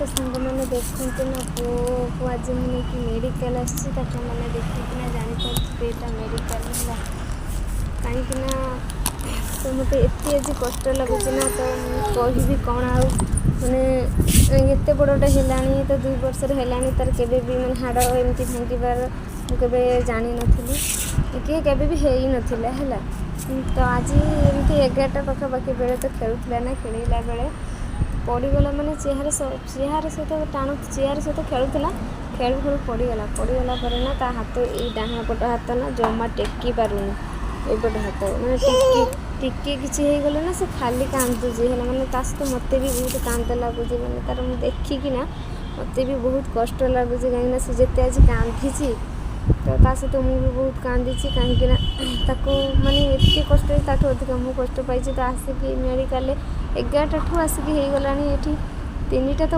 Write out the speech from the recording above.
ତ ସାଙ୍ଗମାନେ ଦେଖନ୍ତୁ ନା, ପୁଅକୁ ଆଜି ମୁଁ ନେଇକି ମେଡ଼ିକାଲ ଆସିଛି। ତ ଆପଣମାନେ ଦେଖିକିନା ଜାଣିପାରୁଥିବେ ଏଇଟା ମେଡ଼ିକାଲ ହେଲା। କାହିଁକିନା ତ ମୋତେ ଏତେ ଆଜି କଷ୍ଟ ଲାଗୁଛି ନା, ତ ମୁଁ କହିବି କ'ଣ ଆଉ। ମାନେ ଏତେ ବଡ଼ଟା ହେଲାଣି, ତ 2 ବର୍ଷର ହେଲାଣି, ତାର କେବେ ବି ମାନେ ହାଡ଼ ଏମିତି ଭାଙ୍ଗିବାର ମୁଁ କେବେ ଜାଣିନଥିଲି କି କେବେ ବି ହେଇନଥିଲା ହେଲା। ତ ଆଜି ଏମିତି 11ଟା ପାଖାପାଖି ବେଳେ ତ ଖେଳୁଥିଲା ନା, ଖେଳିଲା ବେଳେ ପଡ଼ିଗଲା। ମାନେ ଚେୟାର ଚେୟାର ସହିତ ଟାଣୁ, ଚେୟାର ସହିତ ଖେଳୁଥିଲା, ଖେଳୁ ଖେଳୁ ପଡ଼ିଗଲା। ପଡ଼ିଗଲା ପରେ ନା ତା ହାତ, ଏଇ ଡାହାଣ ପଟ ହାତ ନା ଜମା ଟେକି ପାରୁନି। ଏଇପଟ ହାତ ମାନେ ଟିକେ ଟିକେ କିଛି ହେଇଗଲେ ନା ସେ ଖାଲି କାନ୍ଦୁଛି ହେଲା। ମାନେ ତା ସହିତ ମୋତେ ବି ବହୁତ କାନ୍ଦ ଲାଗୁଛି। ମାନେ ତାର ମୁଁ ଦେଖିକିନା ମୋତେ ବି ବହୁତ କଷ୍ଟ ଲାଗୁଛି, କାହିଁକିନା ସେ ଯେତେ ଆଜି କାନ୍ଦିଛି ତ ତା ସହିତ ମୁଁ ବି ବହୁତ କାନ୍ଦିଛି। କାହିଁକିନା ତାକୁ ମାନେ ଏତେ କଷ୍ଟ, ତାଠୁ ଅଧିକ ମୁଁ କଷ୍ଟ ପାଇଛି। ତ ଆସିକି ମେଡ଼ିକାଲରେ 11ଟାଠୁ ଆସିକି ହେଇଗଲାଣି ଏଠି 3ଟା ତ।